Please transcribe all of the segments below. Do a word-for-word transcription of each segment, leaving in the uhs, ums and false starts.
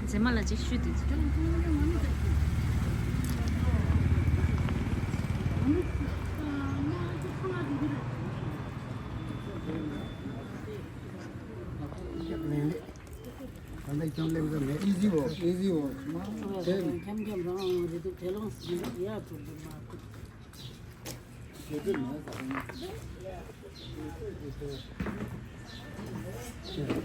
མཛེས་མ་ལ་ཅིག་ཞུས་དུས། ད་ལྟ་ཁྱོད་སླེབས་ས་མེད། ཨི་ཛི་ཝོག་ཨི་ཛི་ཝོག་མ་ཁྱོད་ཁྱམ་ཁྱམ་རང་རེད་འདུག་དེ་ལོངས་ཟིན་ཡ་ཐུབ་འདུག་མ་ཁུ། ཞེ་དྲག་མེད་ས་ཡིན།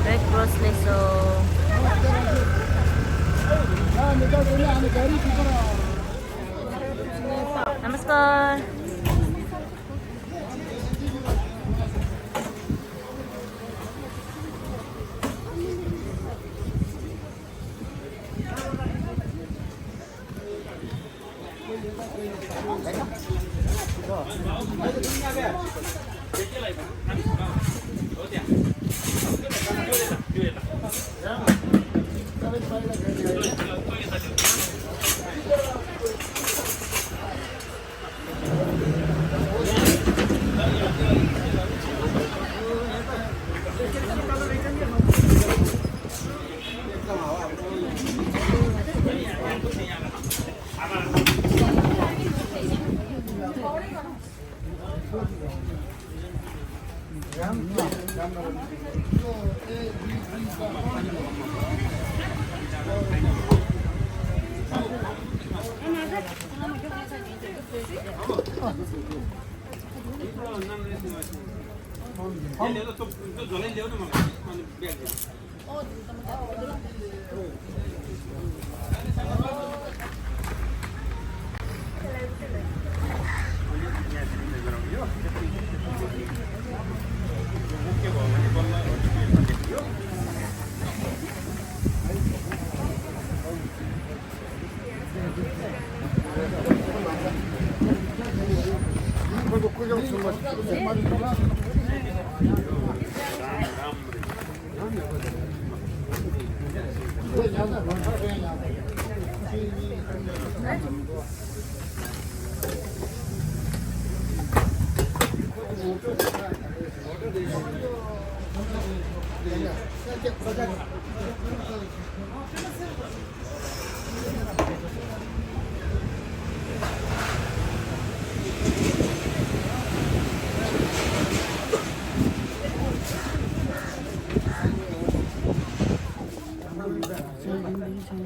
Red Cross ले सो। नमस्कार। Wait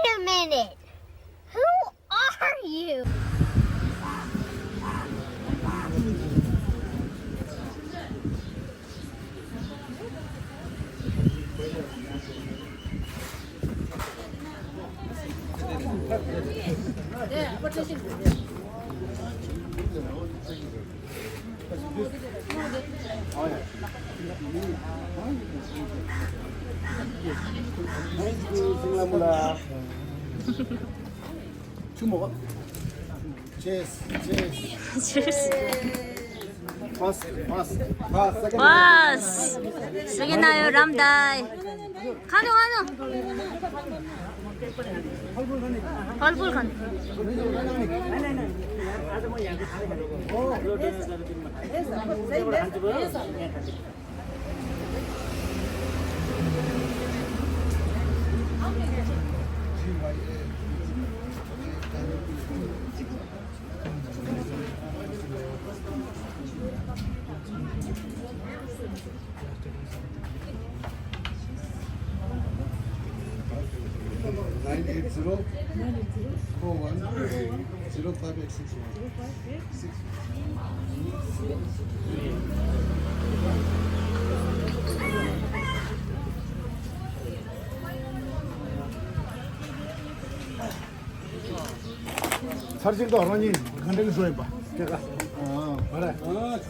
a minute. Who are you? Cheers, cheers. Cheers. First, first, first, second. First. Second ནས་རམ་དའི། ཁ་ནོ་ཁ་ནོ། ཕལ་པུལ་ཁ་ནོ། Nine eight zero, four one, zero five eight six one. ཚར་གཅིག་ཏུ་རང་ཉིད་ག་འདྲ་གི་བཟོ་ཡིན་པ། ཨ། ཨ། ཨ།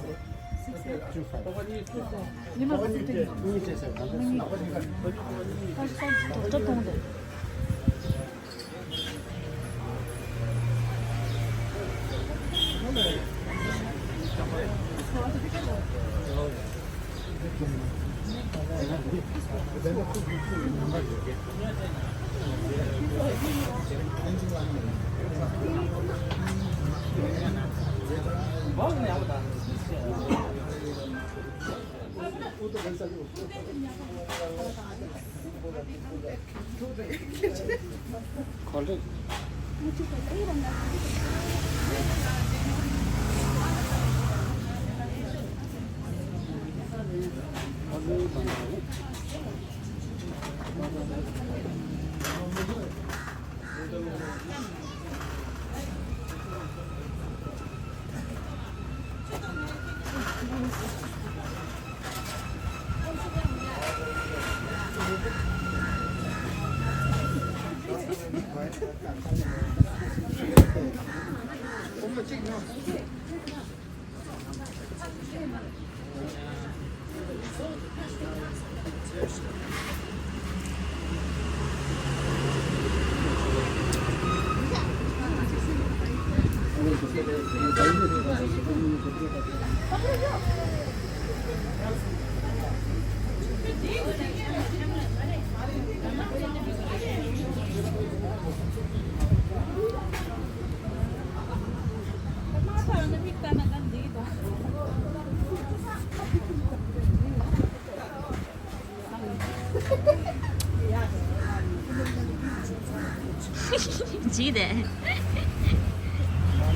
ཇི་དེ།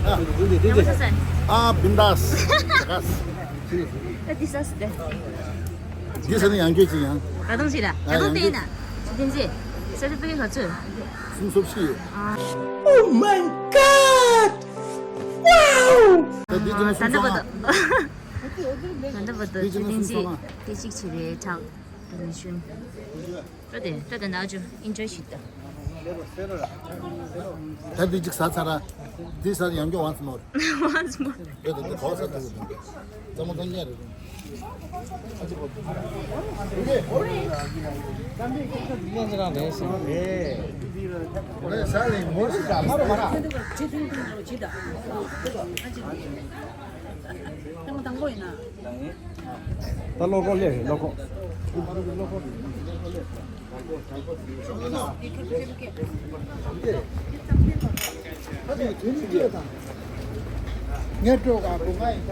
ཨ། ཡང་མ་ས་ས། ཨ། བིན་དཱས། ད་འདི་ས་ས་དེ། འདི་ས་ནི་ཡང་སྐྱོད་ཅིག་ཡང་། ད་དུང་ཅིག་ལ། ད་དུང་བལྟས་ན། ཅི་དེ་ཅི། སེར་ཕྲེང་ག་ཚོད། སུམ་ཅུ་སོ་བཞི་ཡོད། ཨ། Oh my God! Wow! ད་འདི་ཅི་ན་སུམ་ཅུ་སོ་ལྔ། ད་འདི་བར་དུ་ཅི་དེ་ཅི། དེ་གཅིག་ཆེ་རེད་ཁྲག་དེ་ནི་ཤུན། ད་དེ་ད་དེ་ན་ཅུ་ཨིན་ཇོའི་ཞིག་ད། ད་འདི་གཅིག་ཟ་ཚར་ར། འདི་ཟ་ཡང་སྐྱོ་once more. Once more. འདི་འདི་གོ་ས་འདུག་འདུག་རྩ་མོ་ཚང་ཉེ་རེད། ད་ལོ་ཀོ་ལེ་རེད་ལོ་ཀོ། ངས་སྤྲོད་ག་བུ་ང་ཡིན།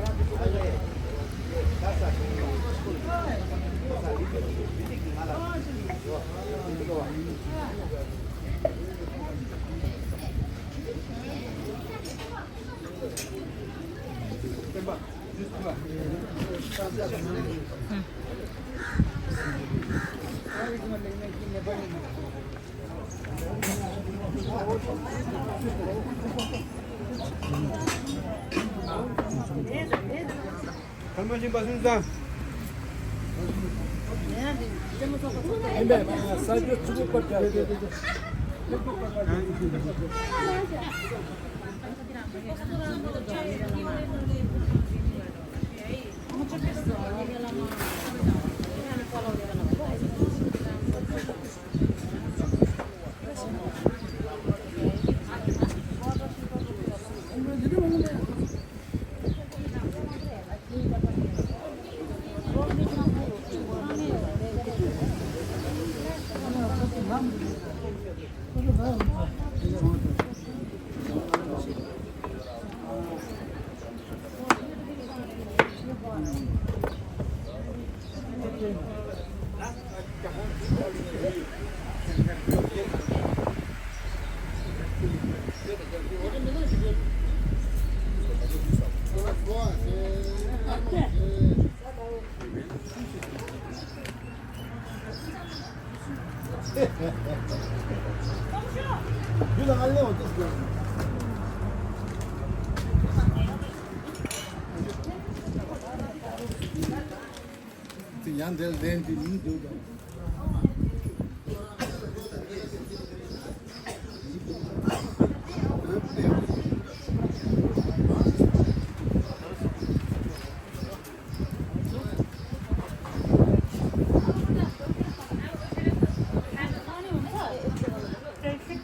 དེ་ཡང་དེར་ལན་དེ་མི་འདུག་གམ།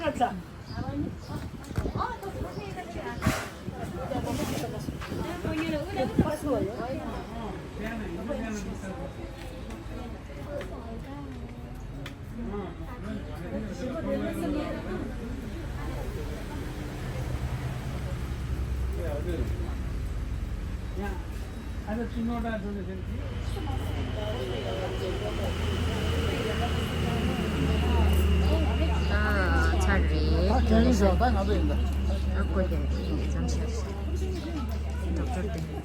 ཨ་ཚར་རེད། ད་ཁྱེད་རང་ཞོགས་ད་ང་ཚོ་ཡིན་ད། ཨ་ཁོ་རྒྱ་རེད་ཙམ་ཤར་ཤར། ཌོག་ཊར་དེ།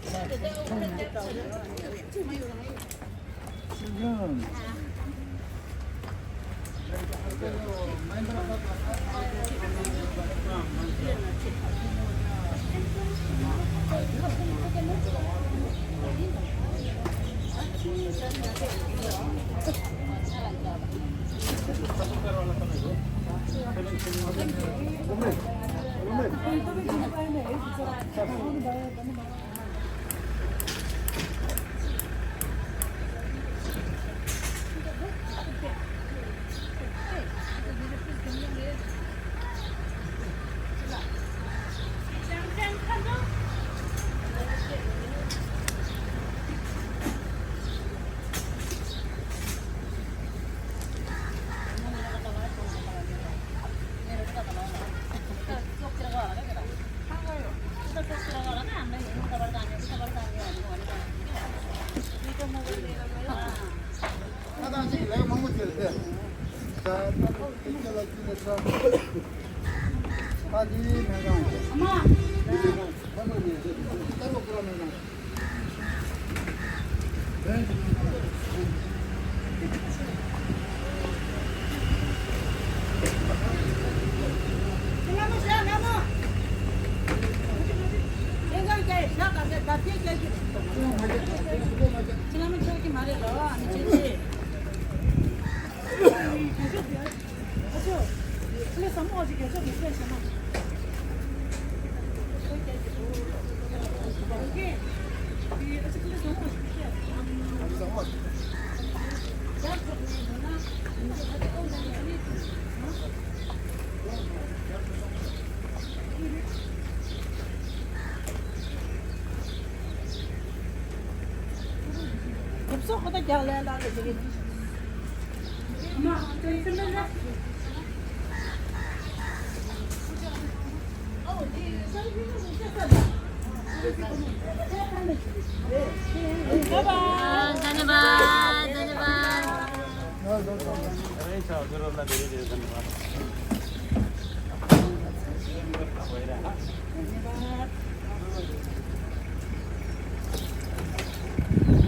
धन्यवाद, धन्यवाद।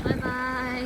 Bye bye.